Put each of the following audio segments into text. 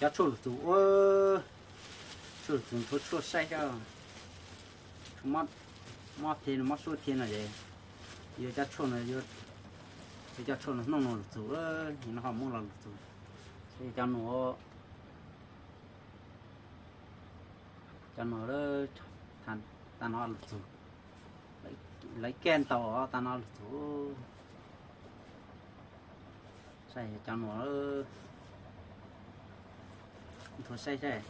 Cov tshuaj lug txug, tshuaj lug txug nthuav tshuaj saib seb, mob thiab mob suab thiab no es, yuav cov tshuaj no, yuav cov tshuaj no hnub no lug txug, no ho muab los lug txug. Cov nuav, cov nuav tas no lug txug, lawv kag ntau tas no lug txug. Saib cov nuav, nthuav saib saib.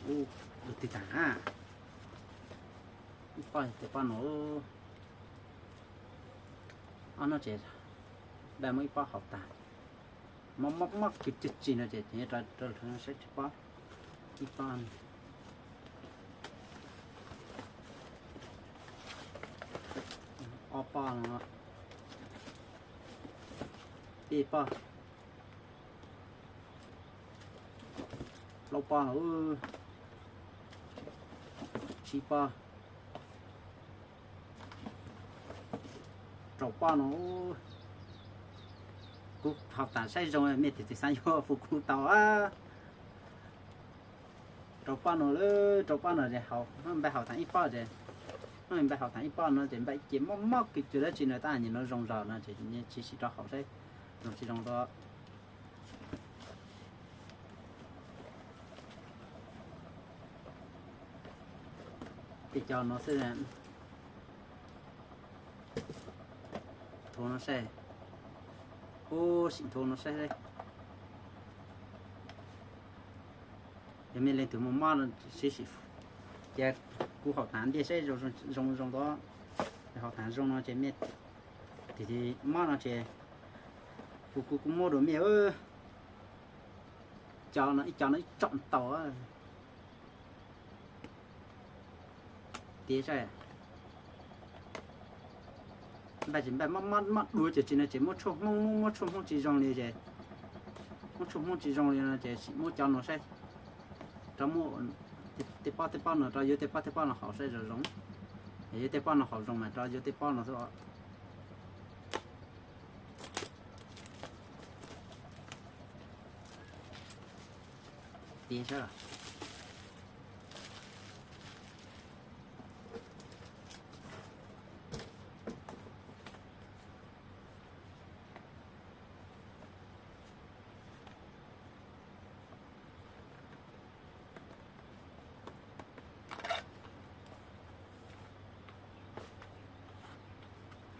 Ub, lug twg tag, ib pob tes pob no, ob no ces npaj muab ib pob haus tag. Mob mob mob kws tsi tsi no ces rau saib tsis pob, ib pob, ob pob no, peb pob, plaub pob no, tsib pob, rau pob no. Kuv haus tas saib zoo mej tug txiv xaav yuav fu kuv tau. Rau pob no, rau pob no es npaj haus tas ib pob es, npaj haus tas ib pob no ces npaj ib ce mob mob kws cuag dab tsi no tab sis nws zoo zog no ces tsis sim rau haus saib zoo tsis zoo rau. Tej cov no xwb, nthuav no saib, ub sim nthuav no saib. Yog mej leej twg muaj mob no sib sim, ces kuv haus tas ntiaj saib zoo zoo tod, haus tas zoo no ces mej tug mob no ces kuv kuv kuv muab dua mej. Cov no ib co no ib tsom tau. Tias saib, npaj tsis npaj mob mob dua ces tsis no ces muab tshuaj hmoob, muab tshuaj hmoob tsis zoo li ces, muab tshuaj hmoob tsis zoo li no ces sim muab cov no saib, rov muab tej pob tej pob no rov yuav tej pob tej pob no haus saib zoo zoo. Yog yuav tej pob no haus zoo mas rov yuav tej pob no xwb. Tias saib.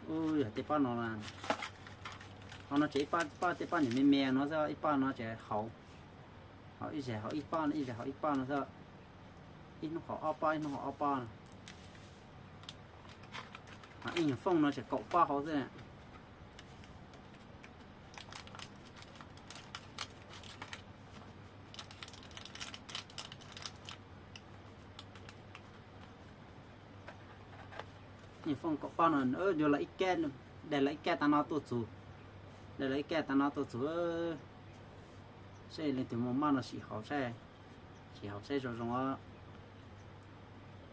Ub, yog tej pob no, ho no ces ib pob tej pob niag me me no xwb, ib pob no ces haus, haus ib zag haus ib pob no, ib zag haus ib pob no xwb. Ib hnub haus ob pob, ib hnub haus ob pob no. Ib nyuag fooj no ces kaum pob hauv xwb. Ib nyuag fooj kaum pob no, yuav los ib kab, daig los ib kab tas no tuaj txug, daig los ib kab tas no tuaj txug. Saib leej twg muaj mob no sim haus saib, sim haus saib zoo zoo.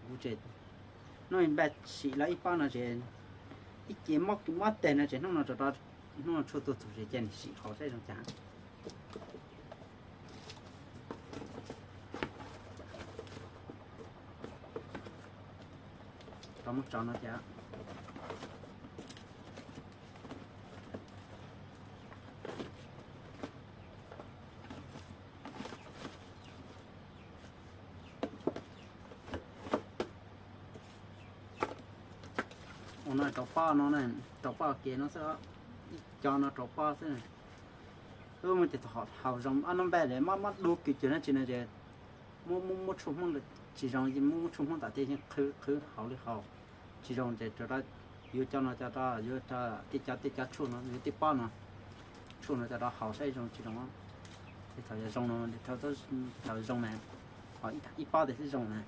Kuv ces hnub npaj sim los ib pob no ces ib ce mob kws mob teg no ces hnub no, hnub no tshuaj tuaj txug ces cia nws sim haus saib zoo cas. Rov muab tso no cas. Ua no rau pob no, rau pob kev no xwb, ib co no rau pob xwb. Wb muaj tej tug haus zoo ob hnub npaj es mob mob dua kws cuag dab tsi no ces muab, muab tshuaj hmoob tsis zoo, muab tshuaj hmoob tas thiaj yeej qhwv qhwv haus li haus. Tsis zoo ces rau, yuav cov no cov rau, yuav tej cov, tej cov tshuaj no, yuav tej pob no, tshuaj no cov rau haus saib zoo tsis zoo. Tej thaum yog zoo no, tej thaum zoo mas, ho ib pob tes xwb zoo na.